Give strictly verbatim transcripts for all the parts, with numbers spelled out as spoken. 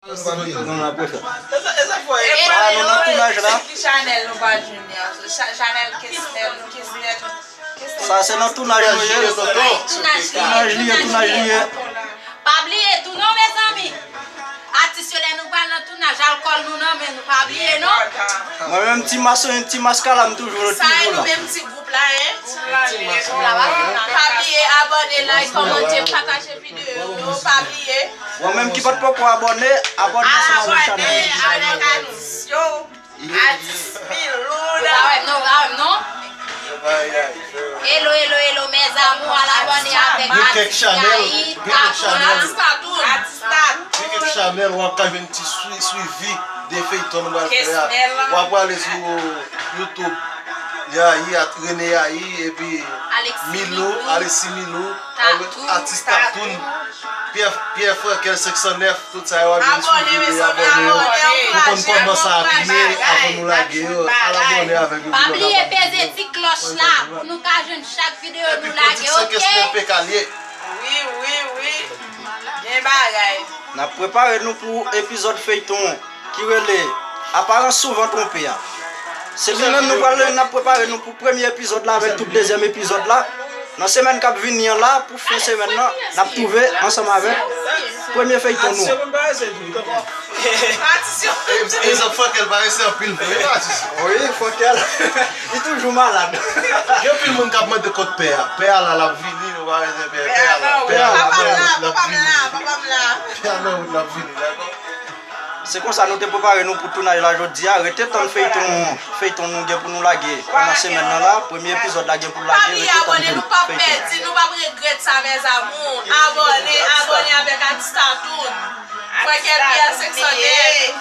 Nou nan pwofèt. Vwala, nou nan tounaj la. Ki Chanèl nou pa jwenn li an? Cha- Chanèl Kesnèl, Kesnèl, Kesnèl. Sa se nan tounaj nou ye. Tounaj li ye, tounaj li ye. Pa bliye tou non, mezanmi. Atis yo, lè nou pral nan tounaj, alkòl nou nan men nou, pa bliye non. Mwen menm, ti mas, ti maskara, m toujou, toujou la. Sa e nou menm ti gwoup la, en. Pa bliye abòne, like, kòmante, pataje videyo yo, pa bliye. Ou menm ki pa t poko abòne, abòne ansanm avèk chanèl. Abòne avèk Atis yo. Atis Milou nan. Pa wè m non, pa wè m non. Hello, hello, hello, mes amours, al abòne avèk Atis Yayi, Tatoun. Atis Tatoun. Gen kèk chanèl w ap ka jwenn ti swi- swivi de feyton nou pral fè a. W ap prale sou YouTube. Yayi, At- Rene Yayi, epi Milou, Alexis Milou, Atis Tatoun, Pierre, Pierre Frankel senk san nèf, tout sa yo ap vin swiv videyo, abòne yo. Pou konn kòman sa ap ye, avan nou lage yo, al abòne avèk yo. Pa bliye peze ti klòch la, pou nou ka jwenn chak videyo nou lage, ok? Wi, wi, wi. Gen bagay. N ap prepare nou pou epizòd feyton ki rele Aparans souvan twonpe a. Se li menm nou pral, n ap prepare nou pou premye epizòd la avèk tout dezyèm epizòd la. Nan semèn k ap vini an la, pou fen semèn nan, n ap twouve ansanm avèk premye feyton nou. E, e, Frankel parese anpil vre, Frankel. Wi, Frankel. Li toujou malad. Gen anpil moun k ap mande kot pè a. Pè a la, l ap vini, nou pa bezwen pè. Pè a la, pè a la, pè a la, l ap vini. Pè a nan wout, l ap vini, dakò? Se konsa nou te prepare nou pou tounaj la jodi a. Rete tann feyton, feyton nou gen pou nou lage pandan semèn nan la. Premye epizòd la gen pou l lage. Rete tann feyton. Pa bliye abòne, nou p ap pèdi, nou p ap regrèt sa, mes amours. Abòne, abòne avèk Atis Tatoun. Frankel Pierre senk san nèf.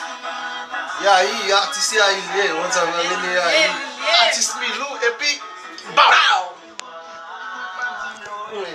Yayi, Atis Yayi li ye, ou konn sa, Rene Yayi. Atis Milou, epi